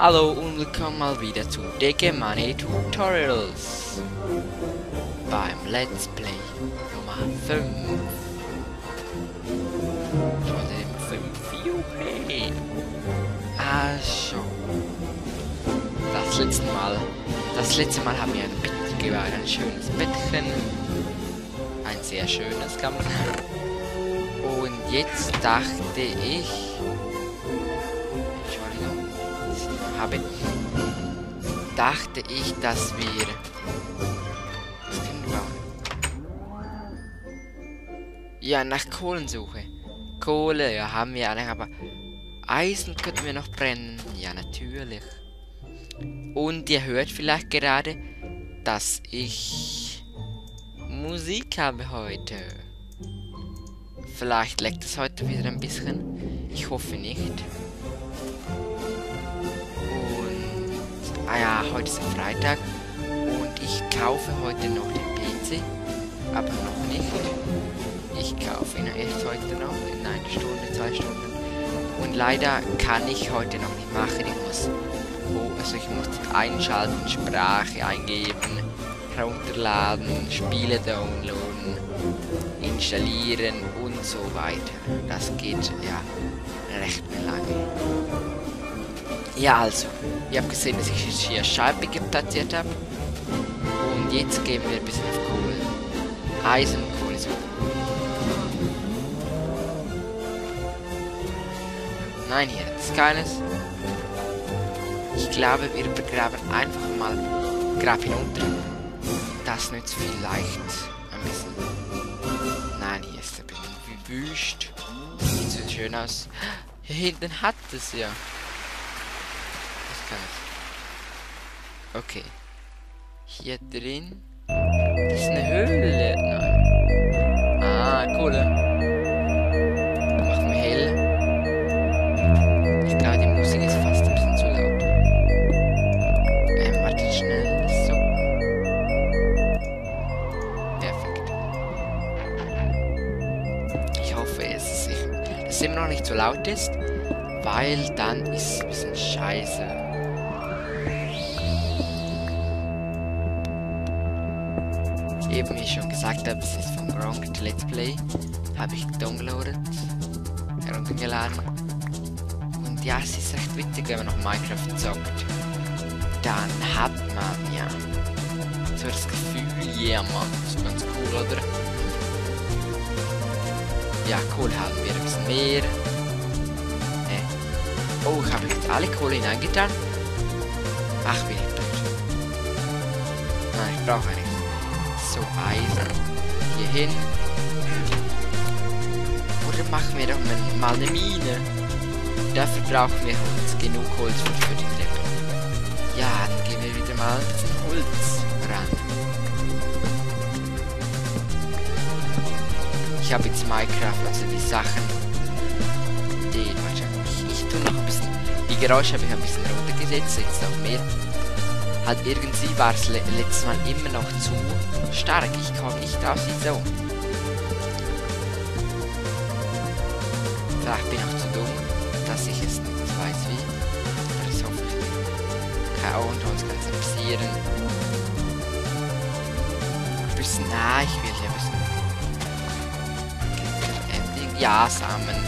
Hallo und willkommen mal wieder zu Dicke Money Tutorials beim Let's Play Nummer 5 von dem 5 Juhe. Also, das letzte Mal haben wir ein Bett gewählt, ein schönes Bettchen, ein sehr schönes kann man sagen. Und jetzt dachte ich, dass wir ja nach Kohlen suche. Kohle, ja, haben wir eigentlich, aber Eisen könnten wir noch brennen. Ja, natürlich. Und ihr hört vielleicht gerade, dass ich Musik habe heute. Vielleicht leckt es heute wieder ein bisschen. Ich hoffe nicht. Ah ja, heute ist Freitag und ich kaufe heute noch den PC, aber noch nicht. Ich kaufe ihn erst heute noch, in einer Stunde, 2 Stunden. Und leider kann ich heute noch nicht machen. Ich muss einschalten, Sprache eingeben, herunterladen, Spiele downloaden, installieren und so weiter. Das geht ja recht lange. Ja, also, ihr habt gesehen, dass ich hier Scheibe platziert habe. Und jetzt gehen wir ein bisschen auf Kohle. Eisen und Kohle suchen. Nein, hier ist keines. Ich glaube, wir begraben einfach mal Grab hinunter. Das nützt vielleicht ein bisschen. Nein, hier ist ein bisschen wie wüst. Sieht so schön aus. Hier hinten hat es ja. Okay. Hier drin ist eine Höhle. Nein. Ah, Kohle. Machen wir hell. Ich glaube, die Musik ist fast ein bisschen zu laut. Warte schnell. So. Perfekt. Ich hoffe, dass es immer noch nicht so laut ist, weil dann ist es ein bisschen scheiße. Eben wie ich schon gesagt habe, es ist vom Gronk Let's Play. Habe ich downloadet, heruntergeladen. Und ja, es ist recht witzig, wenn man noch Minecraft zockt. Dann hat man ja so das Gefühl, yeah man, das ist ganz cool, oder? Ja, Kohle haben wir ein bisschen mehr. Oh, ich habe jetzt alle Kohle hineingetan. Ach, wie nicht blöd. Nein, ich brauche nicht. So, Eisen hier hin. Oder machen wir doch mal eine Mine. Dafür brauchen wir Holz. Genug Holz für die Treppe. Ja, dann gehen wir wieder mal ein bisschen Holz ran. Ich habe jetzt Minecraft, also die Sachen. Ich tue noch ein bisschen. Die Geräusche habe ich ein bisschen runtergesetzt, jetzt noch mehr. Halt irgendwie war es letztes Mal immer noch zu stark. Ich komme nicht auf sie so. Vielleicht bin ich auch zu dumm, dass ich es nicht weiß wie. Aber das hoffe ich nicht. Keine Ahnung, sonst kann es passieren. Ein bisschen, na, ich will hier ein bisschen Ending. Ja, Samen.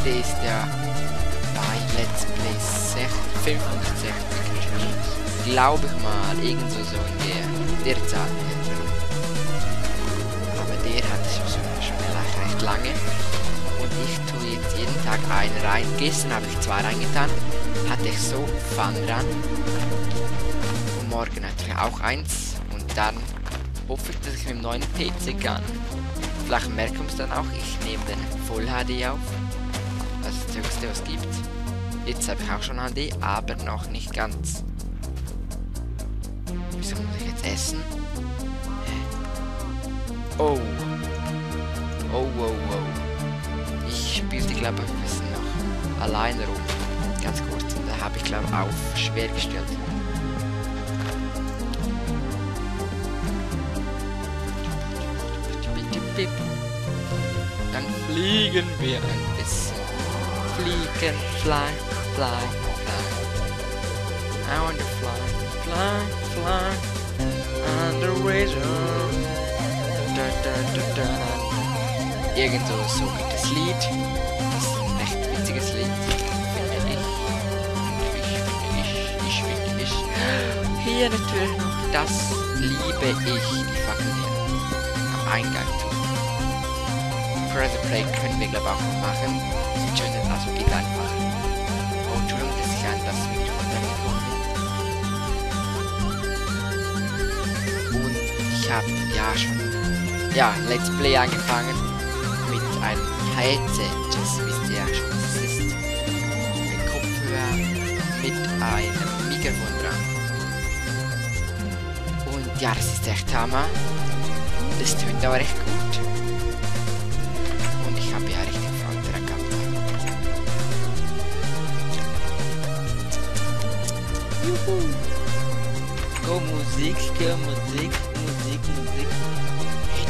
Ist ja bei Let's Play 65, glaube ich mal, irgendwo so in der Zahl. Aber der hat schon recht lange. Und ich tue jetzt jeden Tag einen rein. Gestern habe ich 2 reingetan, hatte ich so Fun dran. Und morgen natürlich auch 1. Und dann hoffe ich, dass ich mit dem neuen PC kann. Vielleicht merken wir es dann auch, ich nehme den Full HD auf. Das ist das höchste, was es gibt. Jetzt habe ich auch schon HD, aber noch nicht ganz. Wieso muss ich jetzt essen? Oh. Oh, oh, oh. Ich spielte, glaube ich, ein bisschen noch. alleine rum. Ganz kurz. Da habe ich glaube auf schwer gestellt. Dann fliegen wir ein bisschen. Fliegen, fly, fly, fly. I want to fly, fly, fly. On the razor. Da, da, da, da. Irgendwo so geht das Lied. Das ist ein recht witziges Lied. Finde ich. Hier natürlich noch das liebe ich, die Fackel hier am Eingang tun. Press Play können wir glaube ich auch noch machen. Sieht schön aus, also geht einfach. Oh, Entschuldigung, dass ich an das Video runtergekommen bin. Und ich habe ja schon Let's Play angefangen mit einem Headset. Das wisst ihr ja schon, was es ist. Ein Kopfhörer mit einem Mikrofon dran. Und ja, das ist echt Hammer. Das tönt aber recht gut. Und ich habe ja richtig Freude daran gehabt. Juhu! Go Musik, go Musik, Musik, Musik.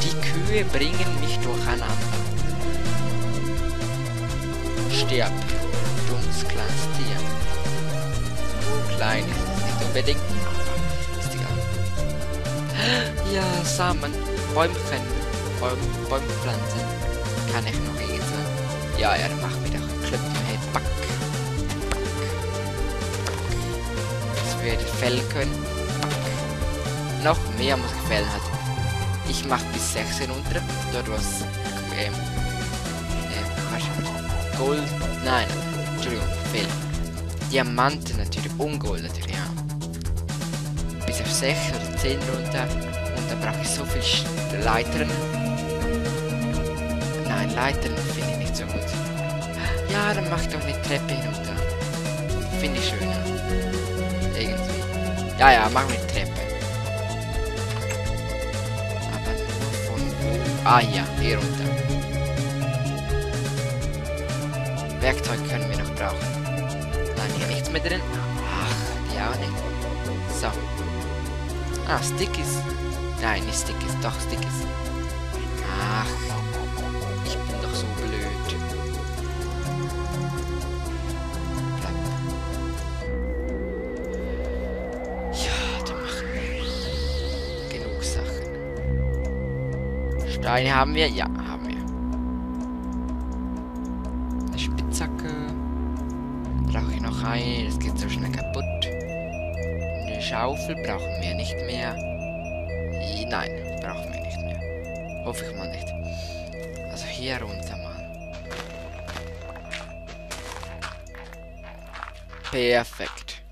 Die Kühe bringen mich durcheinander. Stirb, dummes kleines Tier. Klein ist es nicht unbedingt, aber ist egal. Ja, Samen, Bäumchen, Bäumpflanzen. Kann ich noch irgendwas? Ja, er macht wieder Klöpfen. Hey, back. Das wir fällen können. Back. Noch mehr muss ich fällen halt. Ich mache bis 6 hinunter. Dort was. Gold. Nein. Entschuldigung, fehl. Diamanten natürlich. Und Gold natürlich, ja. Bis auf 6 oder 10 runter. Und dann brauche ich so viel Leitern. Nein, Leitern finde ich nicht so gut. Ja, dann mache ich doch eine Treppe hinunter. Finde ich schöner. Irgendwie. Ja, machen wir eine Treppe. Ah ja, hier runter. Werkzeug können wir noch brauchen. Nein, hier nichts mehr drin. Ach, ja nicht. So. Ah, Stickies. Nein, nicht Stickies, doch Stickies. Ach, ich bin doch so blöd. Ja, dann machen wir genug Sachen. Steine haben wir? Ja, haben wir. Eine Spitzhacke. Brauche ich noch eine. Das geht so schnell kaputt. Eine Schaufel brauchen wir nicht mehr. Nein, brauchen wir nicht mehr. Hoffe ich mal nicht. Also hier runter mal. Perfekt.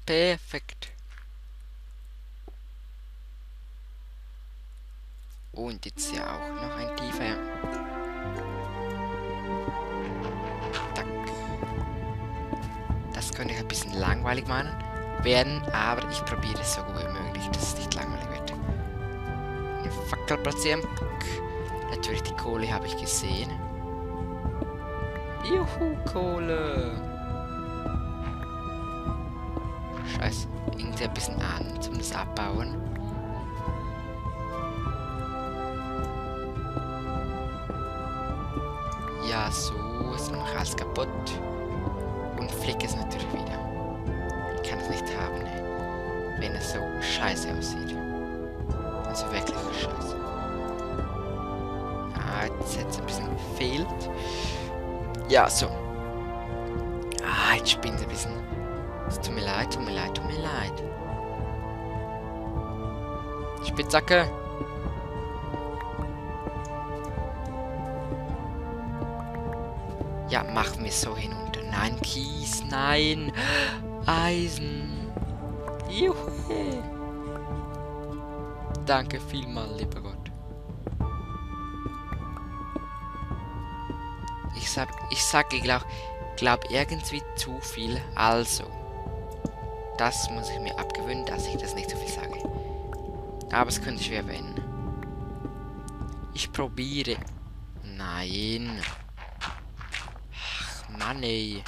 Perfekt. Und jetzt ja auch noch ein tiefer. Tack. Das könnte ich ein bisschen langweilig machen werden, aber ich probiere es so gut wie möglich, dass es nicht langweilig wird. Eine Fackel platzieren. Natürlich die Kohle habe ich gesehen. Juhu, Kohle. Scheiße, irgendwie ein bisschen an, zum das abbauen. Ja, so ist noch alles kaputt. Und flick es natürlich wieder. Ich kann es nicht haben, wenn es so scheiße aussieht. Also wirklich scheiße. Ah, jetzt hat es ein bisschen gefehlt. Ja, so. Ah, jetzt spinnt es ein bisschen. Es tut mir leid, tut mir leid, tut mir leid. Spitzhacke. Ja, machen wir so hinunter. Nein, Kies, nein. Eisen. Juhu. Danke vielmal, lieber Gott. Ich sage, glaub irgendwie zu viel. Also, das muss ich mir abgewöhnen, dass ich das nicht so viel sage. Aber es könnte schwer werden. Ich probiere. Nein. Mann ey.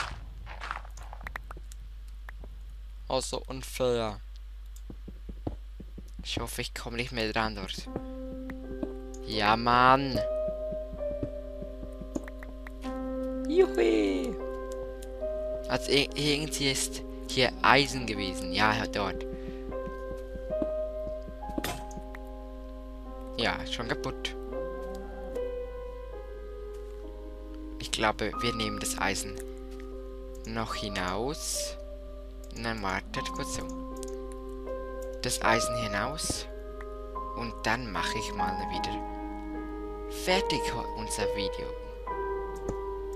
Oh, so unfair. Ich hoffe, ich komme nicht mehr dran dort. Ja, Mann. Juhu. Also irgendwie ist hier Eisen gewesen. Ja, dort. Ja, schon kaputt. Ich glaube, wir nehmen das Eisen noch hinaus. Nein, wartet kurz so. Das Eisen hinaus. Und dann mache ich mal wieder fertig unser Video.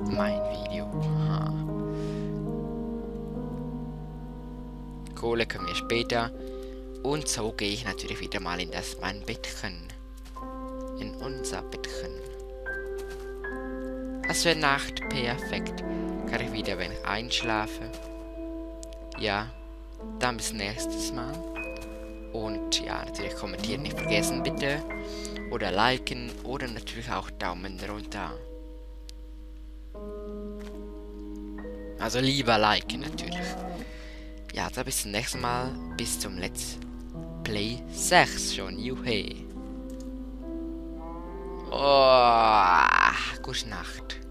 Mein Video. Aha. Kohle können wir später. Und so gehe ich natürlich wieder mal in mein Bettchen. In unser Bettchen. Das wäre Nacht perfekt. Kann ich wieder, wenn ich einschlafe. Ja. Dann bis nächstes Mal. Und ja, natürlich kommentieren nicht vergessen, bitte. Oder liken. Oder natürlich auch Daumen runter. Also lieber liken natürlich. Ja, dann bis zum nächsten Mal. Bis zum Let's Play 6 schon. Juhe. Oh, gute Nacht.